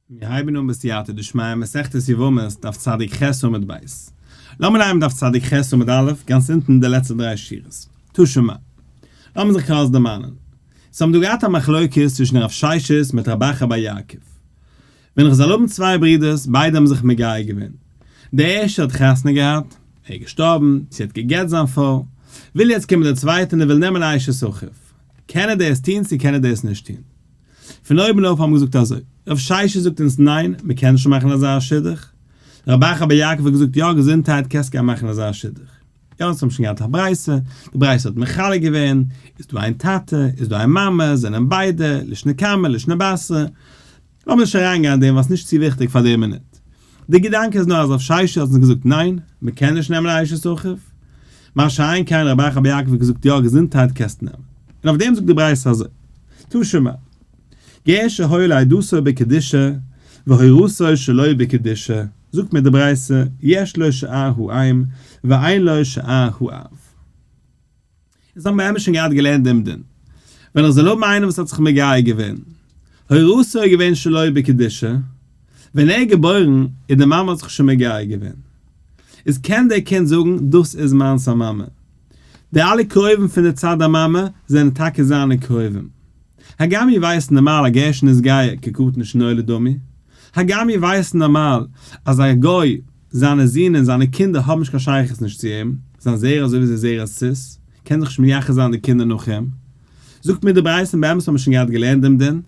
מיר הייבן אן בסייעתא דשמיא מסכת יבמות דף צדיק ח' עמוד ב'. לאמיר ליינען דף צדיק ח' עמוד א', גאנץ אונטן די לעצטע דריי שורות. תא שמע. לאמיר זיך קורץ דערמאנען. ס'האבן דא געהאט א מחלוקת צווישן רב ששת מיט רב אחא בר יעקב. ווען איך זאל האבן צוויי ברידערס, ביידע האבן זיך מגייר געווען. דער ערשטער האט חתונה געהאט, ער איז געשטארבן, צו ער האט גע'גט זיין פרוי. וויל יעצט קומען דער צווייטער און ער וויל נעמען אשת אחיו. קען ער דאס טון צו קען ער דאס נישט טון? פון אויבן אויף האבן געזאגט אזוי, רב ששת זאגט אונז ניין, מען קען נישט מאכן אזא שידוך, רב אחא בר יעקב האט געזאגט יא געזונטהייט קענסט גיין מאכן אזא שידוך. יא אונז האבן שוין געהאט א ברייתא, די ברייתא האט מחלק געווען, איז דא איין טאטע, איז דא איין מאמע, זענען ביידע, לישנא קמא, לישנא בתרא, לאמיר נישט אריינגיין אין דעם ווייל ס'נישט צו וויכטיג פאר די מינוט. די געדאנק איז נאר אז רב ששת האט אונז געזאגט ניין, מען קען נישט נעמען א אשת אחיו. מה שאין כן רב אחא בר יעקב האט געזאגט יא געזונטהייט קענסט נעמען. און אויף דעם זאגט די ברייתא אזוי, תא שמע, גר שהיה לידתו בקדושה והורתו שלא בקדושה, זאגט מיר די ברייתא, יש לו שאר האם ואין לו שאר האב. אונז האבן באמת שוין געהאט געלערנט דעם דין. ווען איך זאל האבן איינער וואס האט זיך מגייר געווען, הורתו איז געווען שלא בקדושה, ווען ער איז געבוירן און די מאמע האט זיך שוין מגייר געווען, איז קען דער קינד זאגן דאס איז מיינס א מאמע. די אלע קרובים פון די צד המאמע זענען טאקע זיינע קרובים. הגם מיר ווייסן נארמאל א גר שנתגייר כקטן שנולד דמי, הגם מיר ווייסן נארמאל אז א גוי, זיינע זין און זיינע קינדער האבן נישט קיין שייכות נישט צו אים, זיין זרע אזוי ווי זיי זרע סוס, קען זיך נישט מייחס זיין די קינדער נאך אים. זאגט מיר די ברייתא און באמת האבן מיר שוין געהאט געלערנט דעם דין,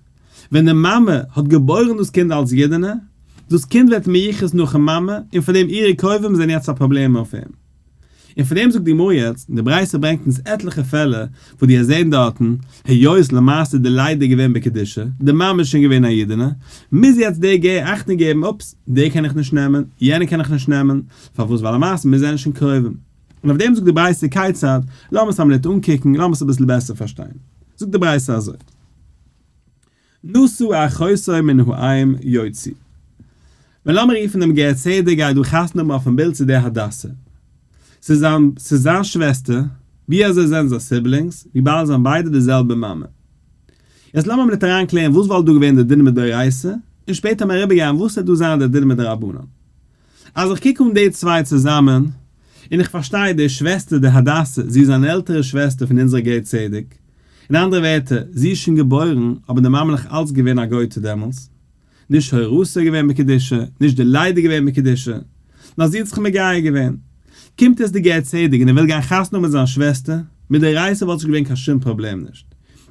ווען די מאמע האט געבוירן דאס קינד אלס אידענע, דאס קינד ווערט מיוחס נאכן מאמע און פאר דעם אירע קרובים זענען יעצט א פראבלעם אויף אים. און פון דעם זאגט די גמרא יעצט, און די ברייתא ברענגט אונז עטליכע פעלער וואס דו העסט זען דארטן, היות למעשה די לידה איז געווען בקדושה, די מאמע איז שוין געווען א אידענע, מוז יעצט דער גר אכטונג געבן, אופס, דער קען איך נישט נעמען, יענער קען איך נישט נעמען, פארוואס ווייל למעשה מיר זענען שוין קרובים. און אויף דעם זאגט די ברייתא כיצד, לאמיר עס א מינוט אנקוקן, לאמיר עס אביסל בעסער פארשטיין. זאגט די ברייתא אזוי. נשא אחותו מן האם יוציא. ווען לאמיר רופן דעם גר צדק גייט דא חתונה האבן אויפן בילד צו דער הדסה. ס'איז זיין ס'איז זיין שוועסטער, ווי אזוי זענען זיי siblings, וויבאלד זיי זענען ביידע די זעלבע מאמע. יעצט לאמיר מינוט אריינקלערן וואס וואלט דא געווען די דין מדאורייתא, און שפעטער מיר אריבערגיין וואס וועט דא זיין די דין מדרבנן. אז איך קוק אן די צוויי צוזאמען, און איך פארשטיי די שוועסטער די הדסה, זי איז אן עלטערע שוועסטער פון אונזער גר צדק, אין אנדערע ווערטער, זי איז שוין געבוירן, אבער די מאמע נאך אלץ געווען א גויטע דעמאלס. נישט הורתו געווען בקדושה, נישט די לידה געווען בקדושה, נאר זי האט זיך מגייר געווען. קומט יעצט די גר צדק און ער וויל גיין חתונה האבן מיט זיין שוועסטער, מדאורייתא וואלט נישט געווען קיין שום פראבלעם נישט.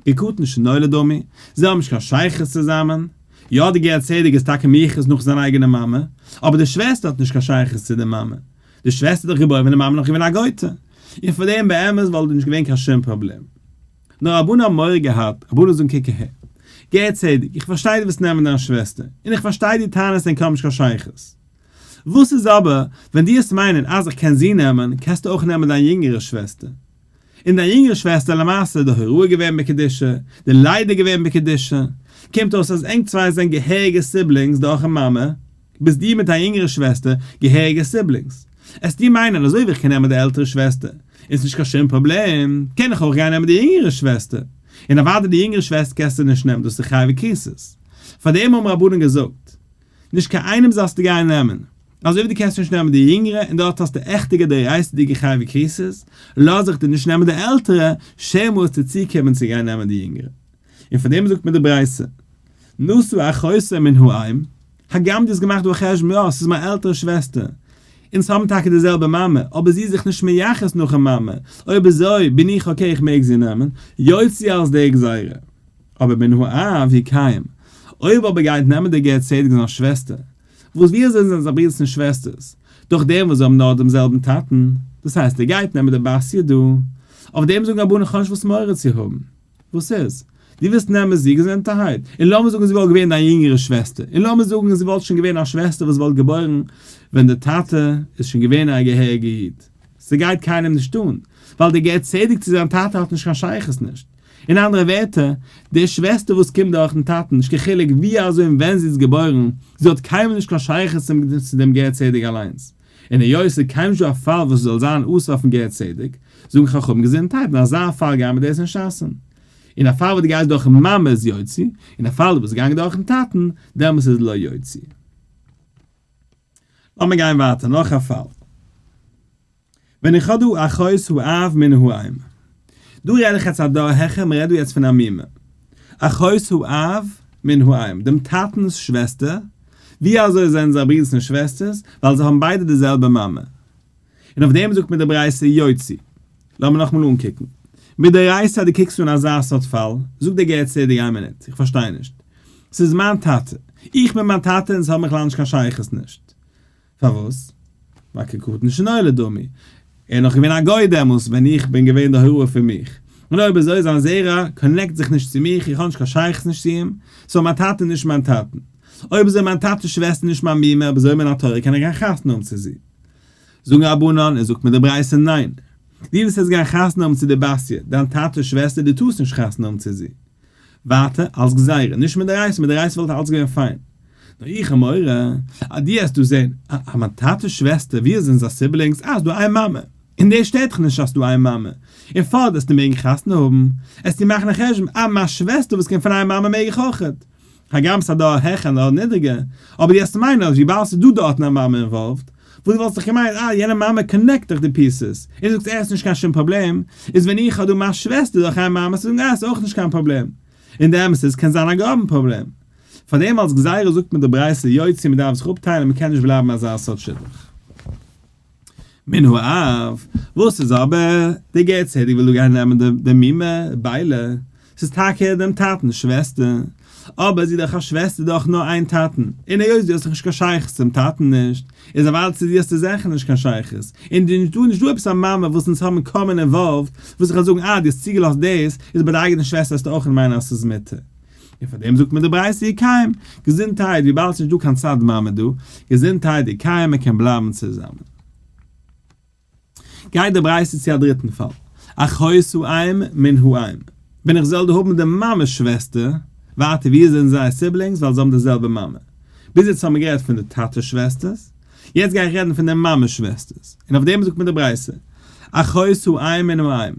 כקטן שנולד דמי, זיי האבן נישט קיין שייכות צוזאמען. יא די גר צדק איז טאקע מיוחס נאך זיין אייגענע מאמע, אבער די שוועסטער האט נישט קיין שייכות צו די מאמע. די שוועסטער איז דאך געבוירן ווען די מאמע נאך געווען א גויטע, און פאר דעם באמת וואלט דא נישט געווען קיין שום פראבלעם. נאר רבנן האבן מורא געהאט, רבנן זאגן קוק אהער, גר צדק, איך פארשטיי דו ווילסט נעמען דיין שוועסטער, און איך פארשטיי דו טענה'סט ענק האבן נישט קיין שייכות. וואס איז אבער ווען דו וועסט מיינען אז איך קען זי נעמען, קענסטו אויך נעמען דיין יונגערע שוועסטער. און דיין יונגערע שוועסטער למעשה איז די הוראה געווען בקדושה, די לידה געווען בקדושה, קומט אויס אז ענק צוויי זענען געהעריגע siblings דורכן מאמע, ביסט דו מיט דיין יונגערע שוועסטער געהעריגע siblings. עסט דו מיינען אזוי ווי איך קען נעמען די עלטערע שוועסטער איז נישט קיין שום פראבלעם, קען איך אויך גיין נעמען די יונגערע שוועסטער. און אוודאי די יונגערע שוועסטער קענסטו נישט נעמען דאס איז חייבי כריתות. פאר דעם האבן רבנן געזאגט, נישט קיין איינעם זאלסטו גיין נעמען. אזוי ווי דו קענסט נישט נעמען די יונגערע און דארט האסטו עכטיגע דאורייתא'דיגע חייבי כריתות, לאז איך דיר נישט נעמען די עלטערע, שמא וועסטו צוקומען צו גיין נעמען די יונגערע. און פאר דעם זאגט מיר די ברייתא, נשא אחותו מן האם, הגם דו האסט געמאכט דא א חשבון, יא, ס'איז מיין עלטערע שוועסטער, אונז האבן טאקע די זעלבע מאמע, אבער זי איז זיך נישט מייחס נאכן מאמע, אויב אזוי בין איך okay איך מעג זי נעמען, יוציא אלס די גזירה. אבער מן האב יקיים, אויב אבער גייט נעמען דער גר צדק זיין שוועסטער, וואס ווי אזוי זענען זיי ברידערס און שוועסטערס? דורך דעם וואס זיי האבן נאר דעם זעלבן טאטן, דאס הייסט ער גייט נעמען די בתיה דא, אויף דעם זאגן רבנן כ'האב נישט וואס מורא צו האבן. וואס איז? דו ווילסט נעמען זי געזונטערהייט, און לאמיר זאגן זי וואלט געווען דיין יונגערע שוועסטער, און לאמיר זאגן זי וואלט שוין געווען א שוועסטער וואס וואלט געבוירן ווען די טאטע איז שוין געווען א געהעריגע איד, ס'גייט קיינעם נישט אן, ווייל דער גר צדק צו זיין טאטע האט נישט קיין שייכות נישט. אין אנדערע ווערטער, די שוועסטער וואס קומט דורכן טאטן, נישט קיין חילוק ווי אזוי און ווען זי איז געבוירן, זי האט קיינמאל נישט קיין שייכות צו דעם גר צדק אליינס. און היות ס'איז קיינמאל נישט דא א פאל וואס ס'זאל זיין אסור אויפן גר צדק, זאגן חכמים געזונטהייט, אין אזא פאל גייען מיר דאס נישט אסר'ן. אין א פאל וואס דו גייסט דורכן מאמע איז יוציא, אין א פאל דו ביסט געגאנגען דורכן טאטן, דעמאלס איז לא יוציא. לאמיר גיין ווייטער, נאך א פאל. ווען איך האב דא אחות האב מן האם. דא רעד איך יעצט א דור העכער, מ'רעדט דא יעצט פון א מומע. אחות האב מן האם, דעם טאטנ'ס שוועסטער, ווי אזוי זענען זיי ברידערס און שוועסטערס? ווייל זיי האבן ביידע די זעלבע מאמע. און אויף דעם זאגט מיר די ברייתא יוציא. לאמיר נאכאמאל אנקוקן. מדאורייתא אז דו קוקסט אן אזא סארט פאל, זאגט דער גר צדק איין מינוט, איך פארשטיי נישט. ס'איז מיין טאטע. איך בין מיין טאטע און ס'האט בכלל נישט קיין שייכות נישט. פארוואס? ווייל כקטן שנולד דמי. ער איז נאך געווען א גוי דעמאלס ווען איך בין געווען די הוראה פון מיך. און אויב אזוי זיין זרע connect זיך נישט צו מיך, איך האב נישט קיין שייכות נישט צו אים, so מיין טאטע איז נישט מיין טאטן. אויב אזוי מיין טאטע'ס שוועסטער נישט מיין מומע, אויב אזוי מן התורה קען איך גיין חתונה האבן צו זי. זאגן רבנן, און זאגט מיר די ברייתא ניין. דו וועסט יעצט גיין חתונה האבן צו די בתיה, דיין טאטע'ס שוועסטער, דו טארסט נישט חתונה האבן צו זי. ווייטער, אלס גזירה, נישט מדאורייתא, מדאורייתא וואלט אלס געווען פיין. נאר איך האב מורא אז דו העסט דא זען, אה, אז מיין טאטע'ס שוועסטער, ווי זענען זיי siblings? אה, ס'דא איין מאמע. און דאס שטערט דיך נישט אז ס'דא איין מאמע. און פארט וועסטו מעגן חתונה האבן. עסטו מאכן א חשבון, אה, מיין שוועסטער וואס קומט פון איין מאמע מעג איך אויכעט. הגם ס'איז א דור העכער און א דור נידריגער, אבער דו האסט מיינען אז וויבאלד ס'איז דא דארטן א מאמע involved, וואס דו וואלסט דאך געמיינט אה יענע מאמע connect דאך די pieces, און דו זאגסט אה ס'איז נישט קיין שום פראבלעם, איז ווען איך האב דא מיין שוועסטער דורך איין מאמע צו זאגן אה ס'איז אויך נישט קיין פראבלעם. און די אמת איז קען זיין א גראבן פראבלעם. פארדעם אלס גזירה זאגט מען די ברייתא יוציא מ'דארף זיך אפטיילן מ'קען נישט בלייבן אזא סארט שידוך. מן האב, וואס איז אבער, די גר צדק וויל דא גיין נעמען די מומע ביילע, ס'איז טאקע דעם טאטנ'ס שוועסטער, אבער זי איז דאך א שוועסטער דורך נאר איין טאטן, און היות דו האסט דאך נישט קיין שייכות צום טאטן נישט, איז אוודאי צו דיר האסטו זעכער נישט קיין שייכות, און דא נישט דא עפעס א מאמע וואס אונז האבן common involved, וואס איך וועל זאגן אה דו האסט צוגעלאזט דאס, איז ביי די אייגענע שוועסטער וועסטו אויך מיינען אז ס'איז מותר. און פאר דעם זאגט מען די ברייתא יקיים, געזונטהייט, וויבאלד ס'נישט דא קיין צד מאמע דא, געזונטהייט יקיים מען קען בלייבן צוזאמען. גייט די ברייתא צו א דריטן פאל, אחות האם מן האם, ווען איך זאל דא האבן די מאמע'ס שוועסטער, ווייטער ווי זענען זיי siblings ווייל זיי האבן די זעלבע מאמע, ביז יעצט האבן מיר גערעדט פון די טאטע'ס שוועסטערס, יעצט גיי איך רעדן פון די מאמע'ס שוועסטערס, און אויף דעם זאגט מיר די ברייתא, אחות האם מן האם,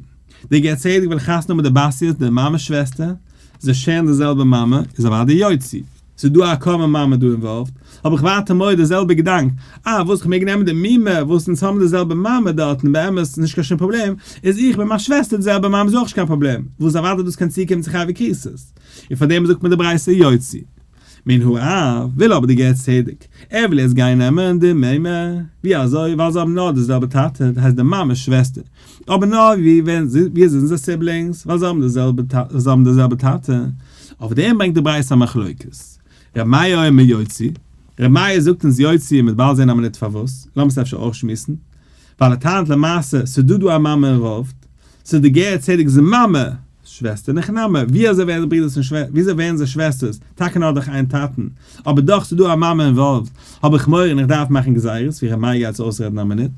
די גר צדק וויל חתונה האבן מיט די בתיה, די מאמע'ס שוועסטער, זיי share ן די זעלבע מאמע, איז אוודאי יוציא. ס'איז דא א common מאמע דא involved, האב איך ווייטער מורא די זעלבע געדאנק, אה וואס כ'מעג נעמען די מומע וואס אונז האבן די זעלבע מאמע דארטן באמת נישט קיין שום פראבלעם, איז איך מיט מיין שוועסטער די זעלבע מאמע איז אויך נישט קיין פראבלעם, וואס אוודאי דאס קען צוקומען צו חייבי כריתות, און פארדעם זאגט מען די ברייתא יוציא. מן האב, וויל אבער די גר צדק, ער וויל יעצט גיין נעמען די מומע, ווי אזוי, ווייל זיי האבן נאר די זעלבע טאטע, דאס הייסט די מאמע'ס שוועסטער, אבער נאר ווי ווען ווי זענען זיי siblings, ווייל זיי האבן די זעלבע זיי האבן די זעלבע טאטע, אויף דעם ברענגט די ברייתא א מחלוקת, ר' מאיר אומר יוציא, ר' מאיר זאגט אונז יוציא, מ'וועט באלד זען א מינוט פארוואס, לאמיר עס אפשר אויך שמועסן, ווייל ער טענה'ט למעשה ס'דא דא א מאמע involved, ס'איז די גר צדק'ס מאמע, שוועסטער אין הכי נמי, ווי אזוי ווערן ברידערס און שוועסטער, ווי אזוי ווערן זיי שוועסטערס, טאקע נאר דורך איין טאטן, אבער דאך ס'איז דא א מאמע involved, האב איך מורא און איך דארף מאכן גזירות, ווי ר' מאיר גייט עס אויסרעדן א מינוט.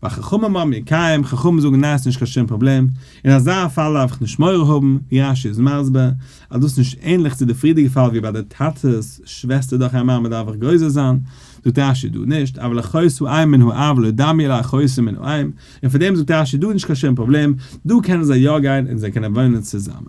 וחכמים אומרים יקיים, חכמים זאגן ניין ס'נישט קיין שום פראבלעם, אין אזא פאל דארף איך נישט מורא האבן, ווי רש"י איז מסביר, אז דאס איז נישט ענליך צו די פריערדיגע פאל ווי ביי די טאטע'ס שוועסטער דורך איין מאמע דארף איך גוזר זיין, זאגט רש"י דא נישט, אבל אחות האם מן האב לא דמיא לאחותו מן האם, און פאר דעם זאגט רש"י דא איז נישט קיין שום פראבלעם, דא קענען זיי יא גיין און זיי קענען וואוינען צוזאמען.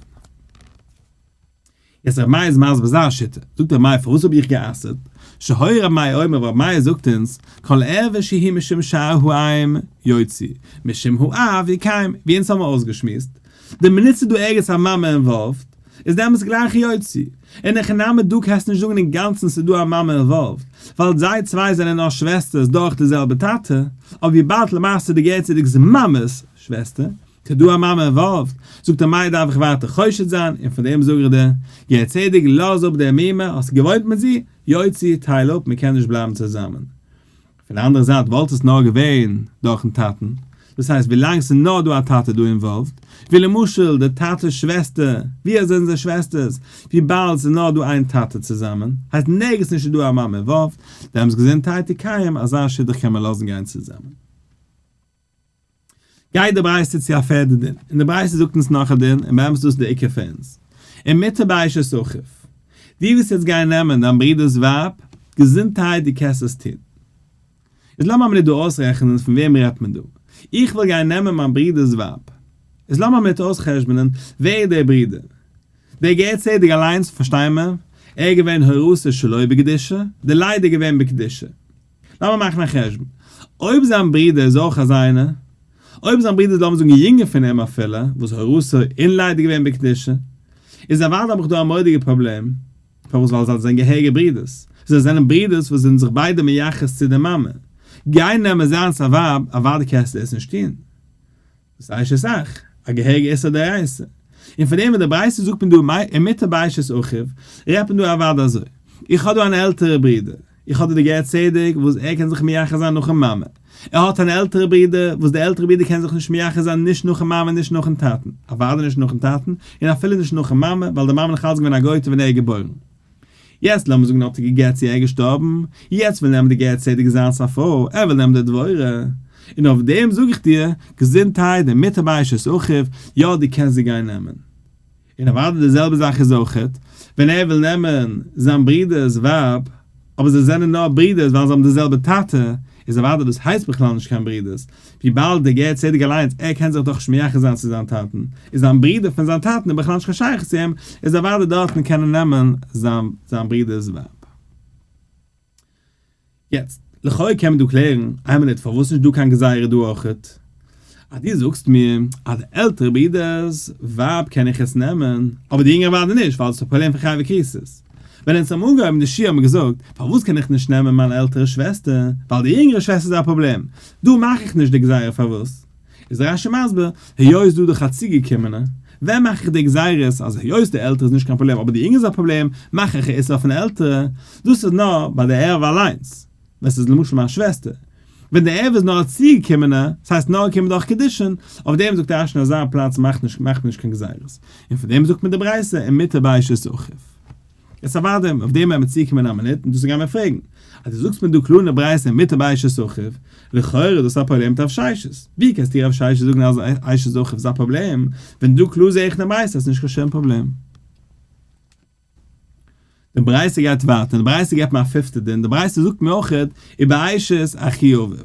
יעצט רבי מאיר איז מסביר זיין שיטה, זאגט רבי מאיר פארוואס האב איך גע'אסר'ט, שהיה רבי מאיר אומר רבי מאיר זאגט אונז, כל ערווה שהיא משום שאר האם יוציא, משום האב יקיים, ווי אונז האבן אויסגעשמועסט, די מינוט ס'איז דא ערגעץ א מאמע involved, איז דעמאלטס גלייך יוציא, אין הכי נמי דא קענסטו נישט זאגן אינגאנצן ס'איז דא א מאמע involved, ווייל זיי צוויי זענען נאר שוועסטערס דורך די זעלבע טאטע, אבער וויבאלד למעשה די גר צדק'ס מאמע'ס שוועסטער, ס'איז דא א מאמע involved, זאגט ער מאי דארף איך ווייטער חושד זיין, און פון דעם זאג איך דיר, גר צדק לאז אפ די מומע, האסט געוואוינט מיט זי, יוציא, טייל אפ, מ'קען נישט בלייבן צוזאמען. פון די אנדערע זייט וואלט עס נאר געווען דורכן טאטן, דאס הייסט ווילאנג ס'איז נאר דא א טאטע דא involved, ווי למשל די טאטע'ס שוועסטער, ווי אזוי זענען זיי שוועסטערס, וויבאלד ס'איז נאר דא איין טאטע צוזאמען, הייסט נערגעץ נישט איז דא א מאמע involved, דעמס געזונטהייט יקיים, אזא שידוך קען מען לאזן גיין צוזאמען. גייט די ברייתא צו א פערדע דין, און די ברייתא זאגט אונז נאך א דין, און באמת איז דאס די עיקר פאר אונז. ומותר באשת אחיו. דו ווילסט יעצט גיין נעמען דיין ברודער'ס ווייב, געזונטהייט דו קענסט עס טון. איז לאמיר א מינוט דא אויסרעכענען פון וועם רעדט מען דא. איך וויל גיין נעמען מיין ברודער'ס ווייב. איז לאמיר א מינוט אויסחשבונ'ען ווער איז דער ברודער. דער גר צדק אליינס פארשטיי מיר, ער איז געווען הורתו שלא בקדושה, די לידה איז געווען בקדושה. לאמיר מאכן א חשבון, אויב זיין ברודער איז אויך אזא איינער, אויב זיין ברודער איז לאמיר זאגן יונגער פון אים אפילו, וואס הורתו און לידה איז געווען בקדושה, איז אוודאי האב איך דא א מורא'דיגע פראבלעם, פארוואס ווייל זיי זענען געהעריגע ברודערס, זיי זענען ברודערס וואס זענען זיך ביידע מייחס צו די מאמע, גיין נעמען זיינס א ווייב, אוודאי קענסטו דאס נישט טון. דאס אשת אח, א געהעריגע איסור דאורייתא. און פון דעם וואס די ברייתא זאגט מען דא ומותר באשת אחיו, רעדט מען דא אוודאי אזוי. איך האב דא אן עלטערע ברודער, איך האב דא די גר צדק וואס ער קען זיך מייחס זיין נאכן מאמע. ער האט אן עלטערע ברודער וואס די עלטערע ברודער קען זיך נישט מייחס זיין נישט נאכן מאמע נישט נאכן טאטן, אוודאי נישט נאכן טאטן, און אפילו נישט נאכן מאמע, ווייל די מאמע איז נאך אלץ געווען א גויטע ווען ער איז געבוירן. יעצט לאמיר זאגן האט ער געגעט צו ער איז געשטארבן, יעצט וויל נעמען די גר צדק זיינס א פרוי, ער וויל נעמען די דבורה, און אויף דעם זאג איך דיר, געזונטהייט ומותר באשת אחיו, יא דו קענסט זי גיין נעמען. און אוודאי די זעלבע זאך איז אויכעט ווען ער וויל נעמען זיין ברודער'ס ווייב, אבער זיי זענען נאר ברודערס ווייל זיי האבן די זעלבע טאטע, איז אוודאי דאס הייסט בכלל נישט קיין ברודערס, וויבאלד דער גר צדק אליינס ער קען זיך דאך נישט מייחס זיין צו זיין טאטן, איז זיין ברודער פון זיין טאטן איז בכלל נישט קיין שייכות צו אים, איז אוודאי דארטן קען ער נעמען זיין זיין ברודער'ס ווייב. יעצט, לכאו' קען מען דא קלערן, איין מינוט פארוואס נישט דא קיין גזירה דא אויכעט? אז דו זאגסט מיר אז די עלטערע ברודער'ס ווייב קען איך יעצט נעמען, אבער די יונגערע אוודאי נישט ווייל דאס איז א פראבלעם פון חייבי כריתות. ווען אונז האבן אנגעהויבן די שיעור האבן מיר געזאגט, פארוואס קען איך נישט נעמען מיין עלטערע שוועסטער, ווייל די יונגערע שוועסטער איז א פראבלעם, דא מאך איך נישט די גזירה פארוואס? איז רשי מסביר, היות דא דאך א צוגעקומענע, ווען מאך איך די גזירות אז היות די עלטערע איז נישט קיין פראבלעם אבער די יונגערע איז א פראבלעם, מאך איך א איסור אויפן עלטערע, דאס איז נאר ביי די ערווה אליינס, ווען ס'איז למשל מיין שוועסטער, ווען די ערווה איז נאר א צוגעקומענע, ס'הייסט נאר געקומען דורך קידושין, אויף דעם זאגט רשי אין אזא פלאץ מאכט נישט מאכט מען נישט קיין גזירות, און פון דעם זאגט מען די ברייתא ומותר באשת אחיו. יעצט אוודאי, אויף דעם וועלן מיר צוקומען אין א מינוט, און דאס גייען מיר פרעגן. אז דו זאגסט מיר דא קלאר אין די ברייתא ומותר באשת אחיו, לכאורה איז דאס א פראבלעם מיט רב ששת. ווי קענסטו רב ששת זאגן אז אשת אחיו איז א פראבלעם, ווען דא קלאר זעה איך אין די ברייתא אז ס'איז נישט קיין שום פראבלעם. די ברייתא גייט ווייטער, און די ברייתא געבט מיר א פיפטע דין, די ברייתא זאגט מיר אויכעט ובאשת אחי אביו,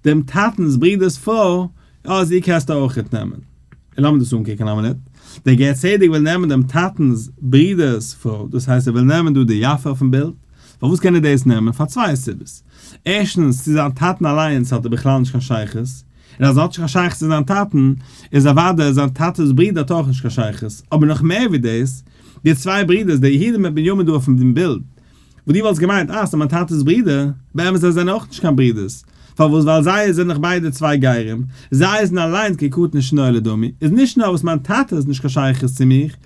דעם טאטנ'ס ברודער'ס פרוי, יא זי קענסטו אויכעט נעמען. און לאמיר דאס אנקוקן א מינוט, דער גר צדק וויל נעמען דעם טאטנ'ס ברודער'ס פרוי, דאס הייסט ער וויל נעמען דא די יפה אויפן בילד, פארוואס קען ער דאס נעמען? פאר צוויי סיבות, ערשטנס, צו זיין טאטן אליינס האט ער בכלל נישט קיין שייכות, און אז ער האט נישט קיין שייכות צו זיין טאטן, איז אוודאי זיין טאטע'ס ברודער האט אויך נישט קיין שייכות, אבער נאך מער ווי דאס, די צוויי ברודערס, דער יהודה מיט בנימין דא אויפן בילד, וואס דו וואלסט געמיינט אה ס'איז מיין טאטע'ס ברודער, באמת זיי זענען אויך נישט קיין ברודערס, פארוואס ווייל זיי זענען דאך ביידע צוויי גרים, זיי זענען אליינס כקטן שנולד דמי, איז נישט נאר וואס מיין טאטע איז נישט קיין שייכות צו מיך,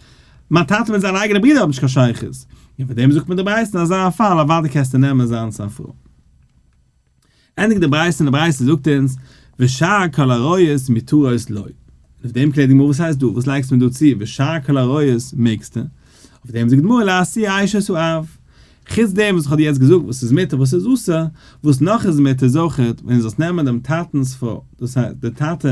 מיין טאטע מיט זיינע אייגענע ברודער האבן נישט קיין שייכות, און פאר דעם זאגט מען די ברייתא אין אזא פאל אוודאי קענסטו נעמען זיינס א פרוי. ענדיגט די ברייתא און די ברייתא זאגט אונז ושאר כל עריות מותרות לו. און אויף דעם קלערט די גמרא וואס הייסט דא וואס לייגסטו מיר דא צו ושאר כל עריות מעגסטו? אויף דעם זאגט די גמרא לאתויי אשת האב. חוץ דעם וואס איך האב דיר יעצט געזאגט וואס איז מותר וואס איז אסור, וואס נאך איז מותר איז אויכעט ווען דו זאלסט נעמען דעם טאטנ'ס פרוי, דאס הייסט דער טאטע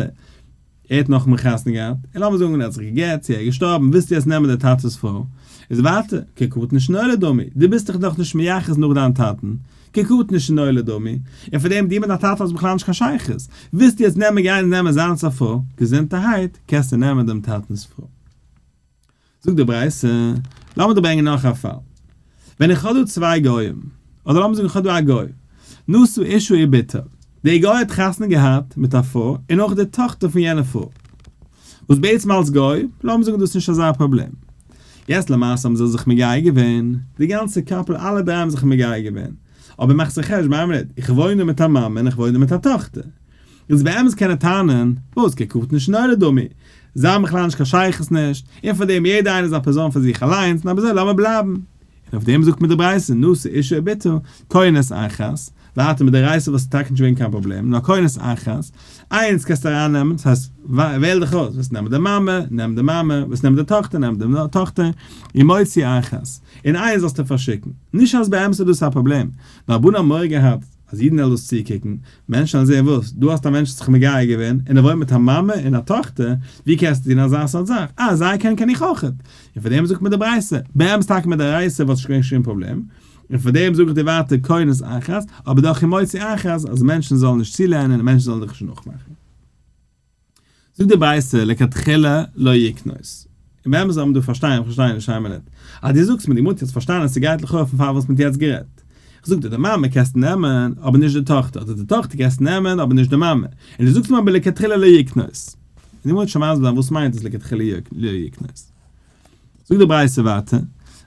ער האט נאכאמאל חתונה געהאט, און לאמיר זאגן ער האט זיך גע'גט צו ער איז געשטארבן, ווילסטו יעצט נעמען די טאטע'ס פרוי? איז ווייטער, כקטן שנולד דמי, דו ביסט דיך דאך נישט מייחס נאך דיין טאטן, כקטן שנולד דמי, און פאר דעם דו מיט דיין טאטע האסט בכלל נישט קיין שייכות, ווילסטו יעצט נעמען גיין נעמען זיינס א פרוי, געזונטערהייט, קענסטו נעמען דעם טאטנ'ס פרוי. זאגט די ברייתא, לאמיר דיר ברענגען נאך א פאל, ווען איך האב דא צוויי גוים, אדער לאמיר זאגן איך האב דא א גוי, נשא אשה ובתה, דער גוי האט חתונה געהאט מיט א פרוי און אויך די טאכטער פון יענע פרוי, וואס בעצם אלס גוי, לאמיר זאגן דאס איז נישט אזא פראבלעם, יעצט למעשה האבן זיי זיך מגייר געווען, די גאנצע couple אלע דריי האבן זיך מגייר געווען, אבער מאך זיך חשבון, איין מינוט, איך וואוין דא מיט א מאמע און איך וואוין דא מיט א טאכטער, איז באמת קען ער טענה'ן, וואס כקטן שנולד דמי, זיי האבן בכלל נישט קיין שייכות נישט, און פאר דעם יעדער איינער איז א פערזאן פאר זיך אליינס, און אבער אזוי לאמיר בלייבן. און אויף דעם זאגט מיר די ברייתא נשא אשה ובתה, כונס אחת, ווייטער מיט די רייסע וואס איז טאקע נישט געווען קיין פראבלעם, נאר כונס אחת, איינס קענסטו ארייננעמען, דאס הייסט וועל דיך אויס, ווילסט נעמען די מאמע, נעם די מאמע, ווילסט נעמען די טאכטער, נעם די טאכטער, ומוציא אחת, און איינס זאלסטו פארשיקן. נישט אז באמת איז דאס א פראבלעם, נאר רבנן האבן מורא געהאט, אז אידן וועלן דאס צוקוקן, מענטשן וועלן זען וואס, דא האסטו א מענטש האט זיך מגייר געווען, און ער וואוינט מיט א מאמע און א טאכטער, ווי קענסטו טון אזא סארט זאך? אה, זיי קענען קען איך אויכעט. און פאר דעם זאגט מען די ברייתא, באמת טאקע מיט די רייסע וואלט נישט געווען שום פראבלעם, און פאר דעם זאג איך דיר ווייטער כונס אחת, אבער דאך ומוציא אחת, אז מענטשן זאלן נישט צולערנען און מענטשן זאלן דיך נישט נאכמאכן. זאגט די ברייתא לכתחילה לא יקנוס. און באמת זאל מען דא פארשטיין, איך פארשטיי נישט איין מינוט. אז דו זאגסט מיר די גמרא האט יעצט פארשטאנען אז ס'גייט לכאורה פון פאר וואס מ'האט יעצט גערעדט. איך זאג דיר די מאמע קענסטו נעמען, אבער נישט די טאכטער, אדער די טאכטער קענסטו נעמען, אבער נישט די מאמע. און דו זאגסט מיר אבער לכתחילה לא יקנוס. און די גמרא וועט שוין מסביר זיין וואס מיינט עס לכתחילה לא יקנוס. זאגט די ברייתא ווייטער,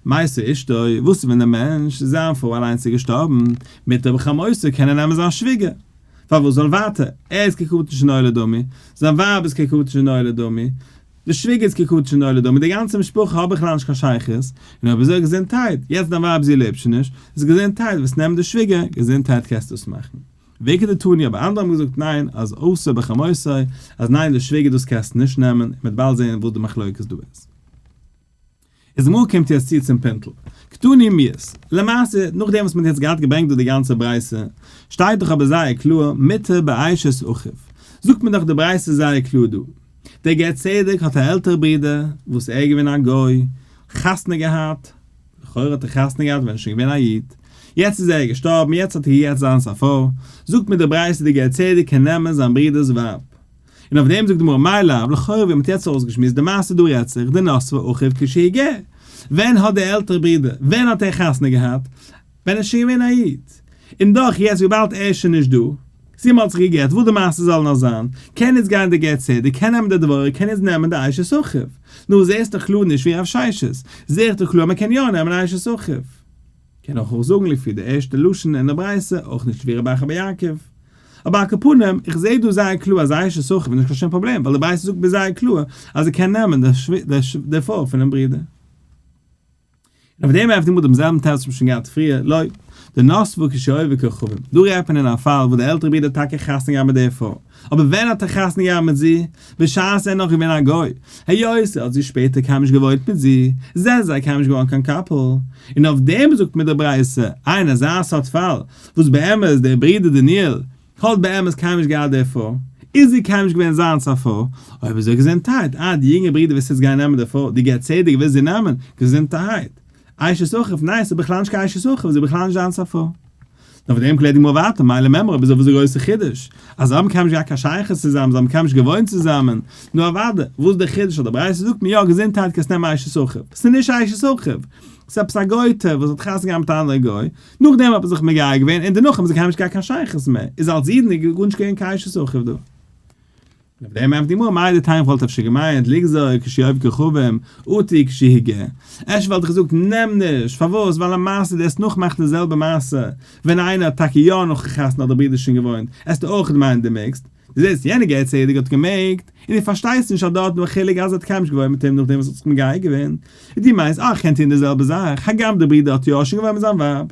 מתה אשתו, וואס איז ווען דער מענטש, זיין פרוי אליינס איז געשטארבן, מותר בחמותו קען ער נעמען זיין שוויגער. פארוואס זאל ווייטער, ער איז כקטן שנולד דמי, זיין ווייב איז כקטן שנולד דמי, די שוויגער איז כקטן שנולד דמי, די גאנצע משפחה האט בכלל נישט קיין שייכות, און אויב אזוי געזונטהייט, יעצט דיין ווייב זי לעבט שוין נישט, איז געזונטהייט, וועסט נעמען די שוויגער, געזונטהייט קענסטו עס מאכן. ואיכא דתני אבער אנדערע האבן געזאגט ניין אז אסור בחמותו, אז ניין די שוויגער דאס קענסטו נישט נעמען, און מ'וועט באלד זעהן וואס די מחלוקת דא איז. איז די גמרא קומט יעצט צו צום פינטל. קתני מיהת. למעשה, נאכדעם וואס מ'האט יעצט געהאט געברענגט דא די גאנצע ברייתא, שטייט דאך אבער זייער קלאר מותר באשת אחיו. זאגט מיר דאך די ברייתא זייער קלאר דא. דער גר צדק האט א עלטערע ברודער וואס ער איז געווען א גוי, חתונה געהאט, לכאורה האט ער חתונה געהאט ווען ער איז שוין געווען א איד, יעצט איז ער געשטארבן, יעצט האט ער געגעט זיינס א פרוי, זאגט מיר די ברייתא די גר צדק קען נעמען זיין ברודער'ס ווייב. און אויף דעם זאגט די גמרא מאי לאו, לכאורה ווי מ'האט יעצט אויסגעשמועסט די מעשה דא רעדט זיך דנסבה אחיו כשהוא גר, ווען האט דער עלטערע ברודער, ווען האט ער חתונה געהאט? ווען ער איז שוין געווען א איד, און דאך יעצט וויבאלד ער איז שוין נישט דא, זי האט זיך געגעט, וואס די מעשה זאל נאר זיין, קען איצט גיין די גר צדק, קען נעמען די דבורה, קען איצט נעמען די אשת אחיו. נו, זעסט דאך קלאר נישט ווי רב ששת, זע איך דאך קלאר אז מען קען יא נעמען אשת אחיו. קען אויך אויך זאגן לפי די ערשטע לשון אין די ברייתא, אויך נישט ווי רבי אחא בר יעקב. אבער על כל פנים, איך זע דא זייער קלאר אז אשת אחיו איז נישט קיין שום פראבלעם, ווייל די ברייתא זאגט מיר זייער קלאר אז ער קען נעמען די פרוי פונעם ברודער. און אויף דעם ענטפערט די גמרא דעם זעלבן תירוץ וואס מ'האט שוין געהאט פריער, לא, דנסבה כשהוא עובד כוכבים, דא רעדט מען אין א פאל וואס דער עלטערע ברודער האט טאקע חתונה געהאט מיט דער פרוי, אבער ווען האט ער חתונה געהאט מיט זי? בשעת ער איז נאך געווען א גוי, היות ער האט זי שפעטער קיינמאל נישט געוואוינט מיט זי, זענען זיי קיינמאל נישט געווארן קיין couple, און אויף דעם זאגט מיר די ברייתא, אין אזא סארט פאל, וואס באמת דער ברודער דניאל האט באמת קיינמאל נישט געהאט די פרוי, איז זי קיינמאל נישט געווען זיינס א פרוי, אויב אזוי געזונטהייט, אה די יונגע ברודער ווילסט יעצט גיין נעמען די פרוי, די גר צדק ווילסט זי נעמען, געזונטערהייט. אשת אחיו, ניין ס'איז בכלל נישט קיין אשת אחיו, זי איז בכלל נישט זיינס א פרוי. נאר פאר דעם קלערט די גמרא ווייטער, מאי למימרא, אויב אזוי וואס איז די גרויסע חידוש? אז זיי האבן קיינמאל נישט געהאט קיין שייכות צוזאמען, זיי האבן קיינמאל נישט געוואוינט צוזאמען, נו אוודאי, וואס איז די חידוש אז די ברייתא זאגט מיר יא געזונטהייט קענסט נעמען אשת אחיו, ס'איז נישט אשת אחיו, ס'איז עפעס א גוי'טע וואס האט חתונה געהאט מיט א אנדערע גוי, נאכדעם האט מען זיך מגייר געווען און דערנאך האבן זיי קיינמאל נישט געהאט קיין שייכות מער, איז אלס אידן איז גארנישט געווען קיין אשת אחיו דא. און אויף דעם ענטפערט די גמרא מהו דתימא וואלט אפשר געמיינט לגזור כשהוא עובד כוכבים אטו כשהוא גר, אפשר וואלט איך געזאגט נעם נישט, פארוואס ווייל למעשה דו עסט נאכמאכן די זעלבע מעשה ווען איינער האט טאקע יא נאכן חתונה האט דער ברודער שוין געוואוינט, עסטו אויך מיינען דו מעגסט, דו זעסט יענער גר צדק האט געמעגט, און דו פארשטייסט נישט אז דארט איז נאר חילוק אז ער האט קיינמאל נישט געוואוינט מיט אים נאכדעם וואס ער האט זיך מגייר געווען, און דו מיינסט אה איך קען טון די זעלבע זאך, הגם דער ברודער האט יא שוין געוואוינט מיט זיין ווייב.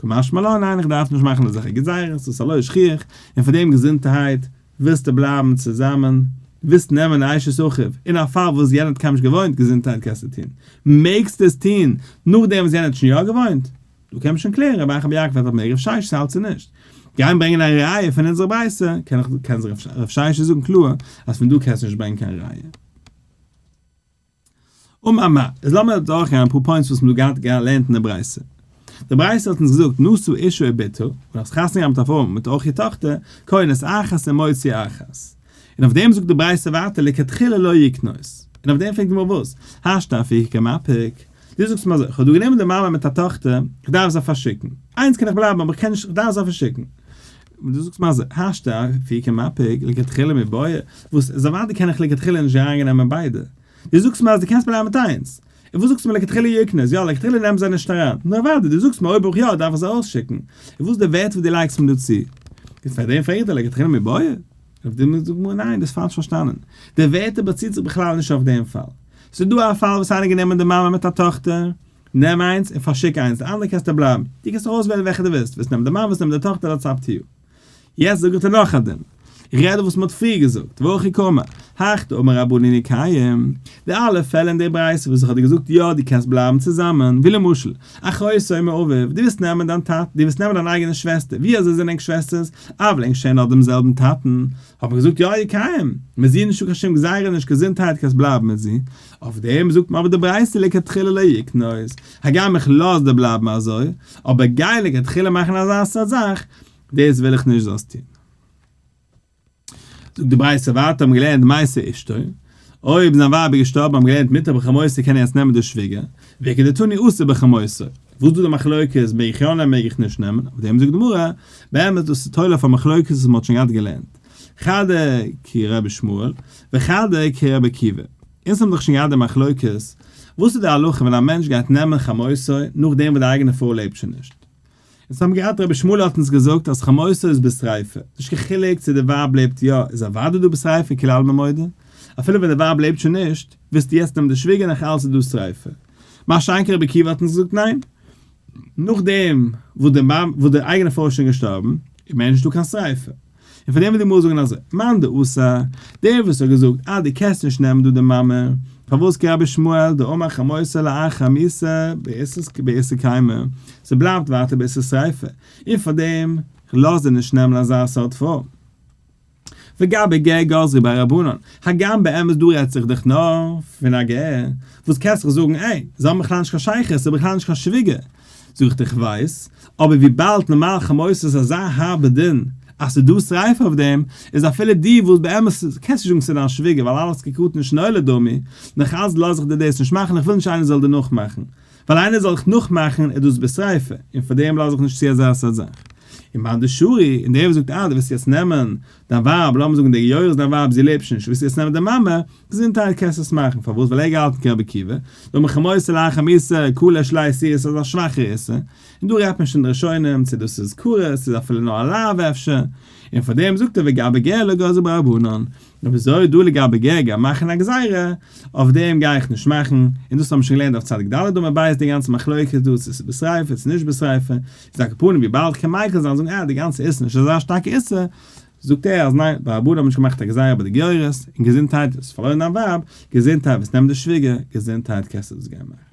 קא משמע לן ניין איך דארף נישט מאכן אזעלכע גזירות, דאס איז א לא שכיח, און פאר דעם געזונטערהייט ווילסטו בלייבן צוזאמען, ווילסט נעמען אשת אחיו, אין א פאל וואס יענער האט קיינמאל נישט געוואוינט, געזונטערהייט קענסטו טון, מעגסטו עס טון נאכדעם וואס יענער האט שוין יא געוואוינט? דא קען מען שוין קלערן, רבי אחא בר יעקב האט מער רב ששת האלט צו נישט. גיין ברענגען א ראיה פון אונזערע ברייתא, קען איך קען זיך רב ששת זאגן קלאר אז פון דא קענסטו נישט ברענגען קיין ראיה. אמר מר, איז לאמיר דורכגיין אפאר points וואס מ'האט דא געהאט געלערנט אין די ברייתא. די ברייתא האט אונז געזאגט נשא אשה ובתה, און האסט חתונה געהאט מיט א פרוי מיט אויך איר טאכטער, כונס אחת ומוציא אחת. און אויף דעם זאגט די ברייתא ווייטער לכתחילה לא יקנוס. און אויף דעם פרעגט די גמרא וואס? השתא אפוקי קמפיק. דו זאגסט מיר אזוי, איך האב דא גענומען די מאמע מיט א טאכטער, איך דארף זיי פארשיקן. איינס קען איך בלייבן אבער איך קען נישט, איך דארף זיי פארשיקן. דו זאגסט מיר אזוי, השתא אפוקי מפיק, לכתחילה מיבעיא, וואס איז אוודאי קען איך לכתחילה נישט ארייננעמען ביידע. דו זאגסט מיר אז דו קענסט בלייבן מיט איינס. און וואס זאגסטו מיר לכתחילה יקנוס, יא לכתחילה נעם זיי נישט אריין. נו אוודאי, דו זאגסט מיר אויב אויך יא דארף איך זיי אויסשיקן. און וואס איז די ווערט וואס דו לייגסט מיר דא צו? און פאר דעם פרעג איך דיר לכתחילה מיבעיא? אויף דעם זאגט גמרא ניין, דו האסט פאלש פארשטאנען. די ווערטער באציט זיך בכלל נישט אויף דעם פאל. ס'איז דא א פאל וואס איינער גענומען די מאמע מיט א טאכטער, נעם איינס און פארשיק איינס, די אנדערע קענסטו בלייבן. דו קענסט אויסוועלן וועלכע דו ווילסט, ווילסט נעמען די מאמע ווילסט נעמען די טאכטער that's up to you. יעצט זאג איך דיר נאך א דין. איך רעד וואס מ'האט פריער געזאגט, והכי קאמר, הך דאמר רבנן יקיים, די אלע פעלער אין די ברייתא וואס איך האב דיר געזאגט יא דו קענסט בלייבן צוזאמען, ווי למשל, אחותו מאביו, דו ווילסט נעמען דיין טאטע, דו ווילסט נעמען דיין אייגענע שוועסטער, ווי אזוי זענען ענק שוועסטערס, אבל ענק שערן נאך דעם זעלבן טאטן, האט מען געזאגט יא יקיים, מיט זי נישטא קיין שום גזירה נישט געזונטהייט קענסט בלייבן מיט זי, אויף דעם זאגט מען אבער די ברייתא לכתחילה לא יקנוס, הגם איך לאז דיר בלייבן אזוי, אבער גיי לכתחילה מאכן אזא סארט זאך, דאס וויל איך נישט זאלסט טון. זאגט די ברייתא ווייטער האבן געלערנט מתה אשתו. אויב זיין ווייב איז געשטארבן האבן געלערנט מותר בחמותו קען ער יעצט נעמען די שוויגער, ואיכא דתני אסור בחמותו. וואס דא די מחלוקת מעג איך יא נעמען מעג איך נישט נעמען, אויף דעם זאגט די גמרא, באמת דאס איז תולה אויף א מחלוקת וואס מען האט שוין געהאט געלערנט, חדא כרבי ישמעאל וחדא כרבי עקיבא, אונז האבן דאך שוין געהאט די מחלוקת, וואס איז די הלכה ווען א מענטש גייט נעמען חמותו נאכדעם וואס די אייגענע פרוי לעבט שוין נישט? אונז האבן געהאט רבי ישמעאל האט אונז געזאגט אז חמותו איז בשריפה, נישט קיין חילוק צו די ווייב לעבט יא איז אוודאי דא בשריפה כולי עלמא מודה, אפילו ווען די ווייב לעבט שוין נישט, ווילסטו יעצט נעמען די שוויגער נאך אלץ איז דא שריפה. מה שאין כן רבי עקיבא האט אונז געזאגט ניין, נאכדעם וואס די וואס די אייגענע פרוי איז שוין געשטארבן, איז מער נישטא קיין שריפה. און פאר דעם וועט די גמרא זאגן אזוי, מאן דאסר, דער וואס האט געזאגט אז דו קענסט נישט נעמען דא די מאמע, פארוואס כרבי ישמעאל דאמר חמותו לאחר מיתה באיסור קיימא, ס'בלייבט ווייטער באיסור שריפה, און פאר דעם לאז ער נישט נעמען אזא סארט פרוי. וגבי גר גזרו ביה רבנן, הגם באמת דא רעדט זיך דאך נאר פון א גר, וואס קענסט דאך זאגן עה, זיי האבן בכלל נישט קיין שייכות, ס'איז בכלל נישט קיין שוויגער, זאג איך דיר כ'ווייס, אבער וויבאלד נארמאל חמותו איז אזא הארבע דין אז ס'איז דא שריפה אויף דעם, איז אפילו די וואס באמת קענסט נישט זאגן ס'איז דיין שוויגער ווייל אלעס כקטן שנולד דמי, נאכאלץ לאז איך דיר דאס נישט מאכן איך וויל נישט איינער זאל דיר נאכמאכן, ווייל איינער זאל דיך נאכמאכן איז דאס בשריפה, און פאר דעם לאז איך נישט צו אזא סארט זאך. און מאן דשרי, און דער וואס זאגט אה דו ווילסט יעצט נעמען דיין ווייב, לאמיר זאגן דער גיורת איז דיין ווייב זי לעבט שוין נישט, ווילסט יעצט נעמען די מאמע, געזונטהייט קענסט עס מאכן, פארוואס ווייל ער געהאלטן כרבי עקיבא, דאמר חמותו לאחר מיתה קלא ליה איסורא איז א שוואכער איסור, און דא רעדט מען שוין די ראשונים צו דאס איז כרת, ס'איז אפילו נאר א לאו אפשר, און פאר דעם זאגט ער וגבי גר לא גזרו ביה רבנן, נאר וויאזוי דא לגבי גר גיין מאכן א גזירה, אויף דעם גיי איך נישט מאכן, און דאס האבן מיר שוין געלערנט אויף צדיק ד' עמוד ב' די גאנצע מחלוקת דא צו ס'איז בשריפה צו נישט בשריפה, איז על כל פנים וויבאלד כ'קען מיקל זיין זאגן אה די גאנצע איסור נישט אזא שטארקע איסור, זאגט ער אז ניין, די רבנים האבן נישט געמאכט א גזירה ביי די גיורת, און געזונטהייט האסט פארלוירן דיין ווייב, געזונטהייט וועסט נעמען די שוויגער, געזונטהייט קענסטו דאס גיין מאכן.